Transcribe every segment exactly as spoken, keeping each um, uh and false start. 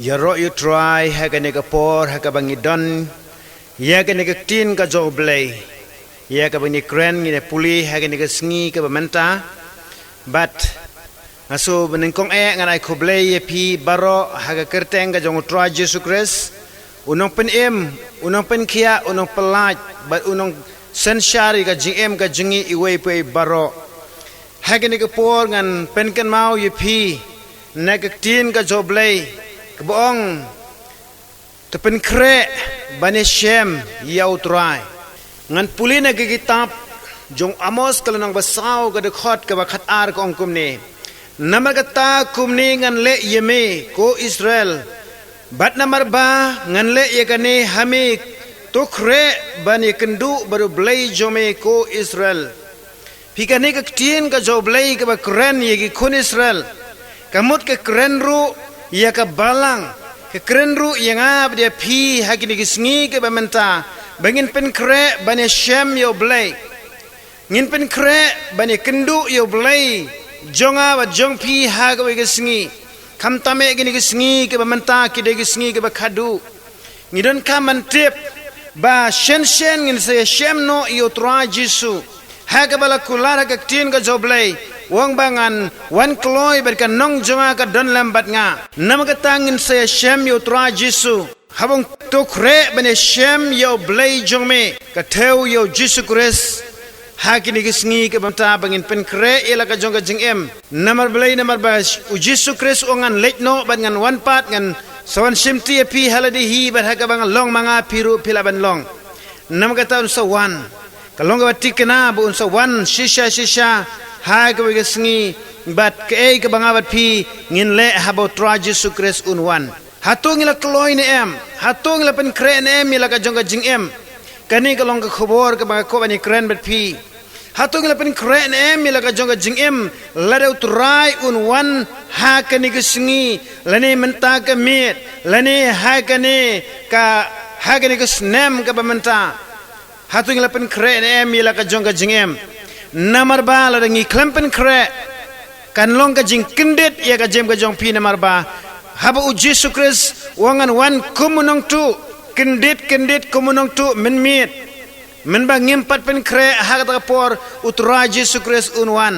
Ïaroh ïa u Trai ha kane ka por ha kaba ngi don ïa kane ka ktien ka jong U Blei, ïa kaba ngi kren ngi pule ha kane ka sngi kaba mynta. Bad nga shu banyngkong eh ngan ai khublei ïa phi baroh ha ka kyrteng ka jong U Trai Jisu Khrist, u nongpynim, u nongpynkhiah, u nongpyllait bad u nongsynshar ïa ka jingim ka jong ngi iwei pa iwei baroh. Ha kane ka por ngan pynkynmaw ïa phi na ka ktien ka jong U Blei kaba ong, to pynkhreh ban ïashem ïa U Trai. Ngan pule na ka kitab jong u Amos ka lynnong ba saw ka dkhot kaba khatar ka ong kumne: Namar kata kumne ngan leh ïa me, ko Israel, bad namar ba ngan leh ïa kane ha me, to khreh ban ïakynduh bad U Blei jong me, ko Israel. Phi, kane ka ktien ka jong U Blei kaba kren ïa ki khun Israel, ka mut ka kren ruh ïa ka Balang, ka kren ruh ïa nga bad ïa phi ha kine ki sngi kiba mynta, ba ngin pynkhreh ban ïashem ïa U Blei. Ngin pynkhreh ban ïakynduh ïa U Blei jong nga bad jong phi ha kawei ka sngi. Khamtam eh kine ki sngi kiba mynta ki dei ki sngi kiba khadduh. Ngi donkam ban tip ba shen shen ngin sa ïashem noh ïa U Trai Jisu. Ha kaba la kular ha ka ktien ka jong U Blei, u ong ba ngan wan kloi bad ka nong jong nga ka don lem bad nga. Namar kata ngin sa ïashem ïa U Trai Jisu. Haba ong to khreh ban ïashem ïa U Blei jong me, ka thew ïa U Jisu Khrist. Ha kine ki sngi kiba mynta ba ngin pynkhreh ïa la ka jong ka jingim. Namar balei? Namar ba U Jisu Khrist u ong ngan leit noh bad ngan wan pat, ngan sa wan shimti ïa phi ha lade hi, bad ha kaba nga long ma nga phi ruh phi lah ban long. Namar kata un sa wan. Ka long kaba thikna ba un sa wan shisha shisha ha kawei ka sngi, bad kaei kaba nga bad phi ngin leh haba U Trai Jisu Khrist un wan. Hato ngi la kloi ne em? Hato ngi la pynkhreh ne em ïa la ka jong ka jingim? Kane ka long ka khubor kaba nga kwah ban ïakren bad phi. Hato ngi la pynkhreh ne em ïa la ka jong ka jingim, lada U Trai un wan ha kane ka sngi, lane mynta ka miet, lane ha kane ka, ha kane ka snem kaba mynta? Hato ngi la pynkhreh ne em ïa la ka jong ka jingim? Namar ba lada ngi khlem pynkhreh, kan long ka jingkyndit ïa ka jingim ka jong phi, namar ba haba U Jisu Khrist u ong ngan wan kum u nongtuh, kyndit kyndit kum u nongtuh mynmiet. Mynba ngim pat pynkhreh ha kata ka por U Trai Jisu Khrist un wan.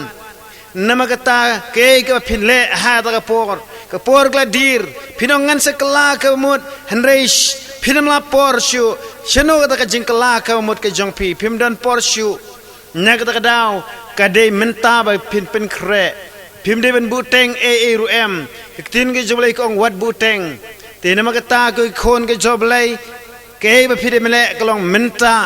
Namar kata kaei kaba phin leh ha kata ka por? Ka por ka la dier, phin ong ngan sa kylla kaba mut, hynrei sh-, phin ym lah por shuh. Shano kata ka jingkylla kaba mut ka jong phi? Phim don por shuh. Na kata ka daw ka dei mynta ba phin pynkhreh. Phim dei ban buhteng ei ei ruh em. Ka ktien ka jong U Blei ka ong wat buhteng. Te namar kata ko ki khun ka jong U Blei, kaei ba phi dei ban leh ka long mynta.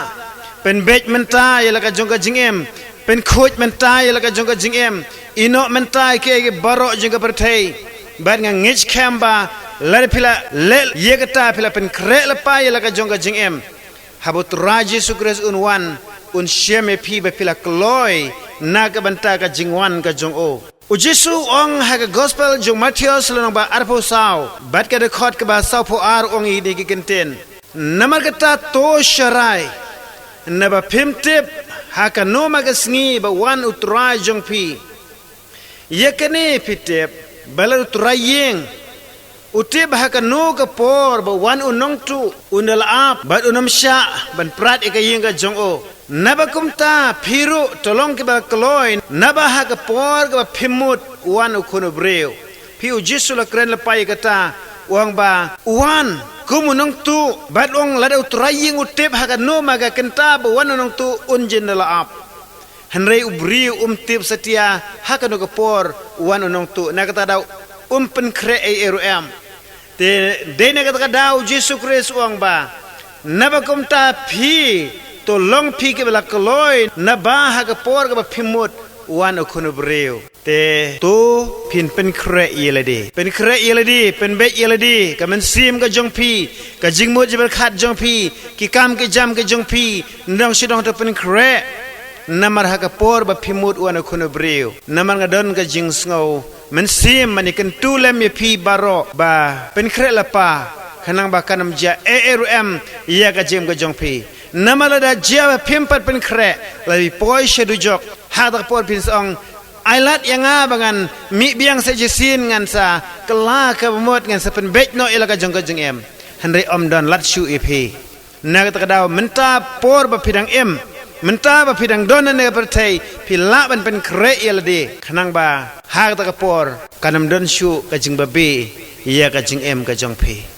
Pynbeit mynta ïa la ka jong ka jingim. Pynkhuid mynta ïa la ka jong ka jingim. Ïehnoh mynta ïa kiei kiei baroh jong ka pyrthei. Bad nga ngeit skhem ba lada phi la leh ïa kata, phi la pynkhreh lypa ïa la ka jong ka jingim, haba U Trai Jisu Khrist un wan, un shem ïa phi ba phi la kloi na ka bynta ka jingwan ka jong u. U Jisu u ong ha ka Gospel jong u Mathaios lynnong ba arphew saw bad ka dkhot kaba sawphew ar, u ong ïa kine ki kyntien: Namar kata to sharai, naba phim tip ha kano ma ka sngi ba wan U Trai jong phi. Ïa kane phi tip, ba lada u trai ïing u tip ha kano ka por ba wan u nongtuh, un da la ap bad un ym shah ban prat ïa ka ïing ka jong u. Naba kumta phi ruh to long kiba kloi, naba ha ka por kaba phim mut wan U Khun u Briew. Phi, U Jisu u la kren lypa ïa kata, u ong ba u wan kum u nongtuh, bad u ong lada u trai ïing u tip ha kano ma ka kynta ba wan u nongtuh, un jin da la ap. Hynrei u briew um tip satia ha kano ka por wan u nongtuh, na kata ka daw um pynkhreh ei ei ruh em. Te dei na kata ka daw U Jisu Khrist u ong ba, naba kumta phi to long phi kiba la kloi, naba ha ka por kaba phim mut wan U Khun u Briew. Te to phin pynkhreh ïa lade. Pynkhreh ïa lade, pynbeit ïa lade, ka mynsiem ka jong phi, ka jingmut jingpyrkhat jong phi, ki kam ki jam ki jong phi, nadong shadong to pynkhreh. Namar ha ka por ba phim mut wan U Khun u Briew, namar nga don ka jingsngew mynsiem ban ïakyntu lem ïa phi baroh ba pynkhreh lypa, khnang ba kan ym jia ei ei ruh em ïa ka jingim ka jong phi. Namar lada jia ba phim pat pynkhreh, lada phi poi sha dujok, ha kata ka por phin sa ong, Ai lad ïa nga ba ngan mih biang sa shisien, ngan sa kylla ka bamut, ngan sa pynbeit noh ïa la ka jong ka jingim. Hynrei ym don lad shuh ïa phi. Na kata ka daw, mynta por ba phi dang im, mynta ba phi dang don ha kane ka pyrthei, phi lah ban pynkhreh ïa lade, khnang ba ha kata ka por kan ym don shuh ka jingbabe ïa ka jingim ka jong phi.